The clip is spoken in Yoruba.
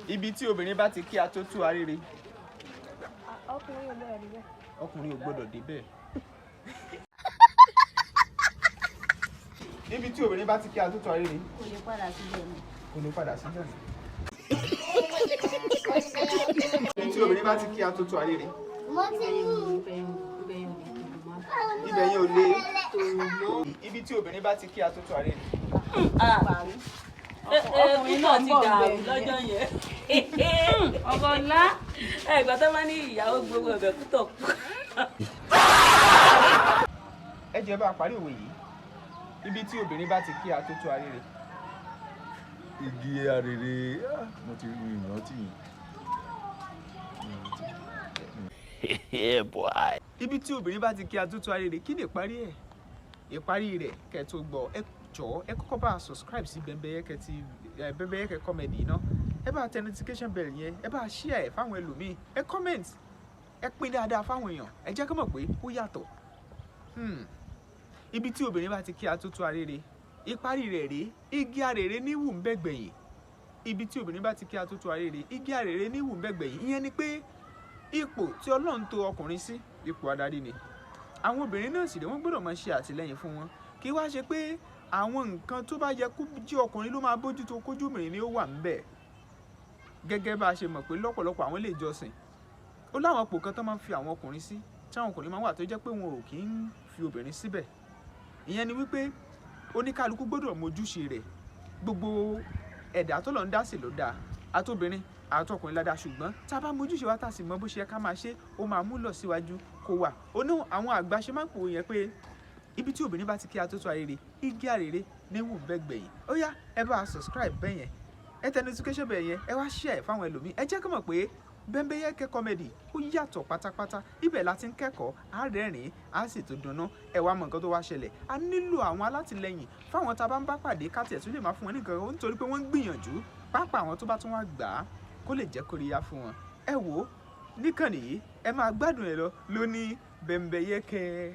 Ibi tí obìnrin bá ti kí atótó arére. Ọkùnrin ò gbọ́dọ̀ débẹ̀. Ọkùnrin ò gbọ́dọ̀ débẹ̀. Ibi tí obìnrin bá ti kí atótó arére. Kò lè padà síbẹ̀ mọ́. Kò ní padà síbẹ̀ mọ́. Ibi tí obìnrin bá ti kí atótó arére. Mo ti mú. Ibẹ̀ yẹn ò le. Ibi tí obìnrin bá ti kí atótó arére. Ọkùnrin náà ti dàrú lọ́jọ́ yẹn. Ọkọ ńlá. Ẹ̀gbọ́n tó máa ní ìyàwó gbogbo ẹ̀bẹ̀ kútọ̀ kú. Ẹ jẹ́ bá a parí òwe yìí. Ibi tí obìnrin bá ti kí atótó arére. Igi arére, ah, mo ti rí ìrántí yìí. Ibi tí obìnrin bá ti kí atótó arére, kí ni ìparí ẹ̀? Ìparí rẹ̀ kẹ́ ẹ tó gbọ́, ẹ jọ̀ọ́, ẹ kọ́kọ́ bá a subscribe sí Bembeyeke TV, Bembeyeke Comedy náà. Ẹ bá tẹ notification bell yẹn, ẹ bá share ẹ fáwọn ẹlòmíì, ẹ comment, ẹ pín dáadáa fáwọn èèyàn, ẹ jẹ́ kó mọ̀ pé ó yàtọ̀. Ibi tí obìnrin bá ti kí atótó arére, ìparí rẹ̀ rèé, igi arére ní wù ń bẹ́gbẹ̀yìn. Ibi tí obìnrin bá ti kí atótó arére, igi arére ní wù ń bẹ́gbẹ̀yìn. Ìyẹn ni pé ipò tí Ọlọ́run tò ọkùnrin sí, ipò adarí ni. Àwọn obìnrin náà sì rè, wọ́n gbọ́dọ̀ máa ṣe àtìlẹ́yìn fún wọn. Kí wá ṣe pé àwọn nǹkan tó bá yẹ kó jẹ́ ọkùnrin ló máa bójútó, kójú obìnrin ni ó wà ńbẹ̀. Gẹ́gẹ́ bá a ṣe mọ̀ pé lọ́pọ̀lọpọ̀ àwọn ilé ìjọsìn, ó láwọn ipò kan tó máa ń fi àwọn ọkùnrin sí, tí àwọn ọkùnrin máa ń wà tó jẹ́ pé wọn ò kí ń fi obìnrin síbẹ̀. Ìyẹn ni wípé oníkálukú gbọ́dọ̀ mójúṣe rẹ̀. Gbogbo ẹ̀dá tó lọ ń dá sí ló dáa, àtobìnrin àtọkùnrin ládàá, ṣùgbọ́n tá a bá mójúṣe wa tá a sì mọ bó ṣe yẹ ká máa ṣe, ó máa mú lọ síwájú kó wà. Ó ní àwọn àgbà ṣe máa ń pòwe yẹn pé ibi tí obìnrin bá ti kí atótó arére, igi arére ní wù bẹ́ẹ̀ gbẹ̀yìn. Ó yá, ẹ bá a subscribe bẹ́ẹ̀ yẹn, ẹ tẹ notification bell yẹn, ẹ wá share fáwọn ẹlòmíì. Ẹ jẹ́ kó mọ̀ pé Bembeyeke Comedy ó yàtọ̀ pátápátá. Ibẹ̀ la ti ń kẹ́kọ̀ọ́, á rẹ́rìn-ín, á sì tún dunnú. Ẹ wá mọ nǹkan tó wá ṣẹlẹ̀. A nílò àwọn alátìlẹyìn fáwọn tá a bá ń bá pàdé, ká tiẹ̀ tún lè máa fún wọn ní nǹkan, nítorí pé wọ́n ń gbìyànjú, pàápàá àwọn tó bá tún wá gbà á, kó lè jẹ́ kóríyá fún wọn. Ẹ wò ó níkànnì yìí, ẹ máa gbádùn ẹ lọ lóní Bembeyeke.